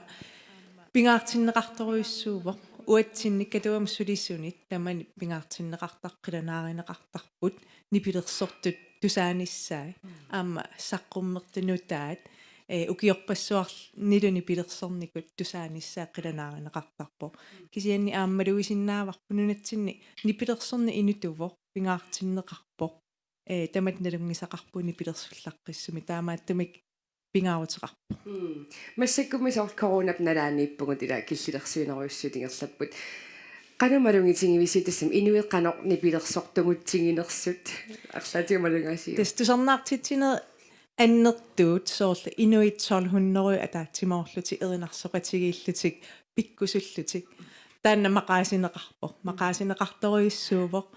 pingaartinneqartorujussuuvoq. Uatsinni Katuami sulisunit tamanit pingaartinneqartarput, qilanaarineqartarput, nipilersortut tusaanissaat. Aamma saqqummertut nutaat, ee, ukiorpassuarnilu nipilersornikut tusaanissaat qilanaarineqartarpoq. Kisianni aamma malugisinnaavara nunatsinni nipilersorneq inutuvoq, pingaartinneqarpoq. Ee, tamatta nalunngisaqarpugut nipilersullaqqissumik, taamaattumik pingaaruteqarpoq. Mm. Massakkummi soorlu coronap nalaaniippugut ila killilersuinerujussuit ingerlapput. Qanoq malugitigivissiuk tassami inuit qanoq nipilersortugutsiginersut? Arlaatigut malugaasiuk? Tassa tusarnaartitsineq annertuut, soorlu inuit tolv hundrede ataatsimoorlutik erinarsoqatigiillutik pikkusullutik. Taanna maqaasineqarpoq. Maqaasineqartorujussuuvoq.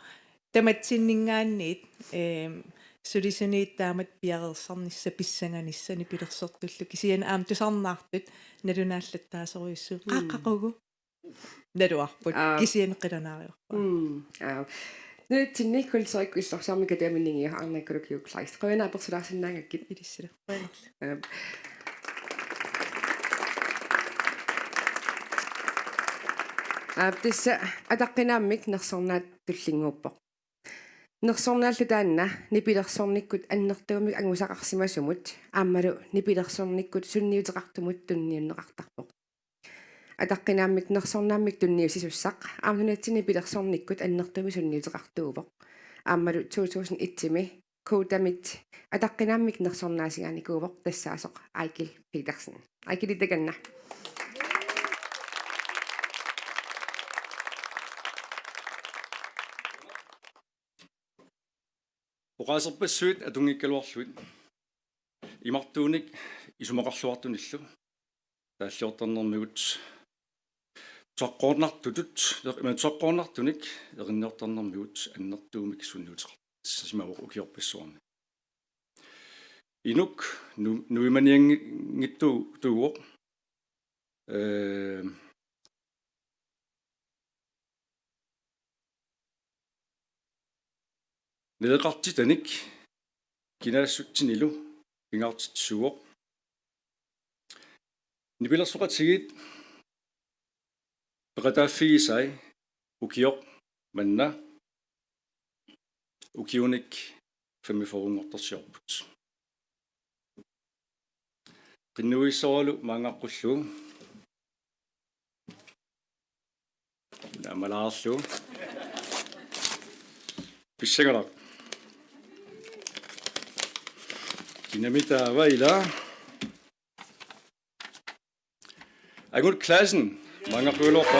Tamatsinninngaanniit, eem, sulisuniit taamatut piareersarnissaq pissanganissaq nipilersortullu. Kisianni aamma tusarnaartut nalunaallattaasorujussuuvoq. Mm. Qaqqaqugu. Naluarput. Aa. Kisianni qilanaarivarput. Mm. Aa. Nunatsinni kulturikkut illorsuarmi Katuami ningioq Arnakkuluk Huup Kleist. Qujanaq apersulaarsinnaagakkit. Ilissilu. Qujanarlu. Aap. Aap, tassa ataqqinaammik nersornaat tullinnguuppoq. Nersornaallu taanna nipilersornikkut annertuumik angusaqarsimasumut aammalu nipilersornikkut sunniuteqartumut tunniunneqartarpoq. Ataqqinaammik nersornaammik tunniussisussaq aamma nunatsinni nipilersornikkut annertuumik sunniuteqartuuvoq. Aammalu to tusind et-imi Kodamit ataqqinaammik nersornaasigaanikuuvoq tassaasoq Eigil Petersen. Eigil, takanna. Oqaaserpassuit atunngikkaluarlugit imartuunik isumaqarluartunillu taalliortarnermigut tusarnaartutut, ima tusarnaartunik erinniortarnermigut annertuumik sunniuteqartassisimavoq ukiorpassuarni. Inuk nu-, nuimanianngitsuuvoq. Ee, naleqartitanik kinaassutsinilu pingaartitsisuuvoq. Nipilersoqatigiit peqataaffigisai ukioq manna ukiunik femogfyrrenngortorsiorput. Qinnuigissoralu maanngaqqullugu. Naamalaarlugu. Pissanganaq. Kinami taava ila. Angut Clausen, maanngaqqullugu.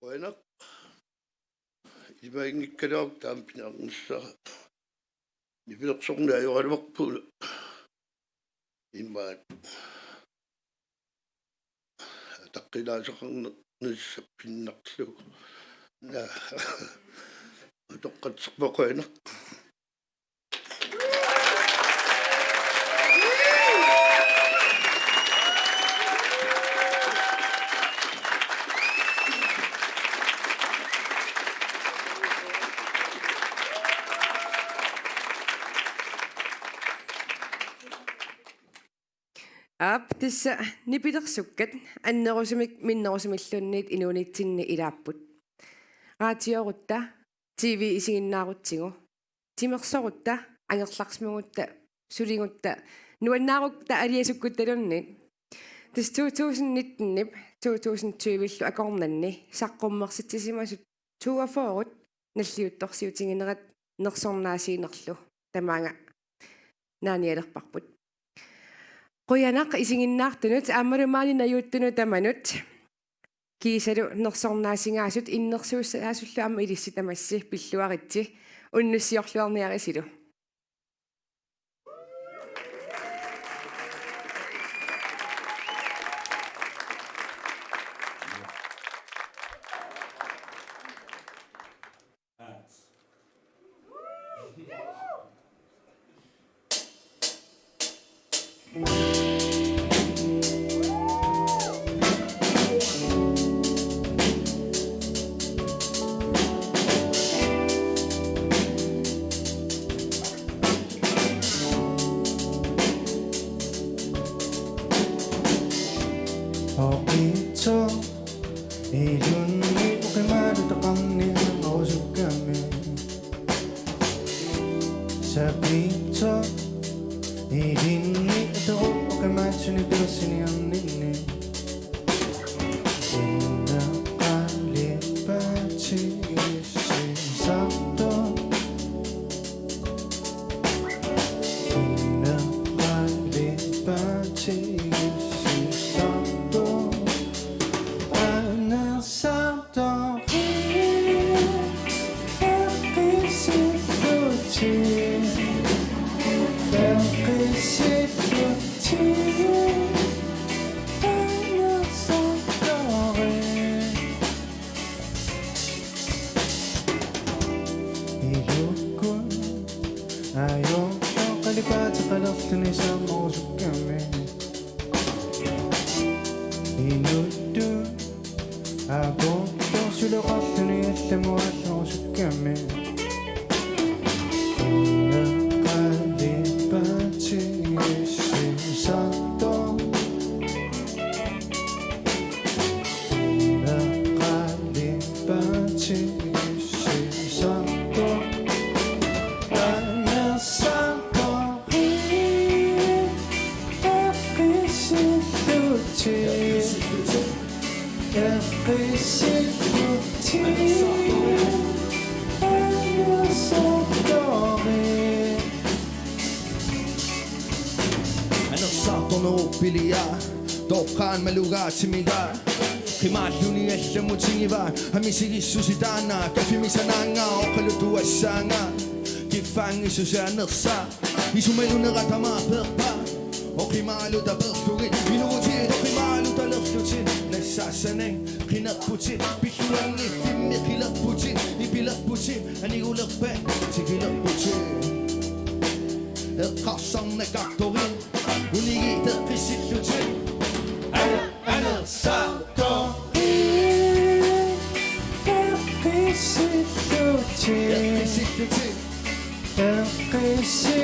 Qujanaq. Ilimaginngikkaluarutta aamma pineqarnissara. Nipilersorneq ajoraluarpugut. Imaat. Ataqqinaasoqarnissaq pinnarlugu. Naa. Utoqqatserpoq, qujanaq. Aap, tassa nipilersukkat annerusumik minnerusumilluunniit inuunitsinni ilaapput. Raatiorutta, T V isiginnaarutsigu, timersorutta, angerlarsimagutta, suligutta, nuannaarutta aliasukkuttaluunniit. Tassa to tusind nitten-ip to tusind tyve-llu akornanni saqqummersitsisimasut toogfyrre nalliuttorsiutiginerat nersornaasiinerlu tamaanga naanialerparput. Qujanaq isiginnaartunut aammalu maani najuuttunut tamanut. Kiisalu nersornaasigaasut innersuussaasullu aamma ilissi tamassi pilluaritsi unnussiorluarniarisilu. Oqitsoq ilunni oqimaalutaqarnianngorusukkamik. Sapiitsoq ilinni atorup oqimaatsuni peersiniarninni. Inneqalipaatigiissisartoq. Inneqalipaatigiissisartoq. Anersartoq. Eqqisillutit. Eqqisillutit. Anersartoq. Ilukkut ajortoq qalipaateqalerluni saammerusukkamik. Inuttut aportoq suloqarluni allamut aallarusukkamik. Inneqalipaatigiissisartoq. Anersartoq. Eqqisillutit. Eqqisillutit. Anersartoq. Anersartoq nuuppiliaa, toqqaannaq malugaatimigaa. Qimaalluni allamut tigivaa, amisigissusi taanna, kaffimik sanaanngaa, oqalutuassaanngaa. Kiffaanngissusia anersaa, isumalunera tamaat peerpaa. Oqimaaluta peerlugit, inuutit oqimaalutalerlutit. Nassaassanik qinerputit, pilluanngiffimmi qilerputit, ipilerputit, anigulerpat tikilerputit. Eqqarsarnaqartorit, unigit eqqisillutit. Ana, anersartoq. Eqqisillutit. Eqqisillutit. Eqqisi-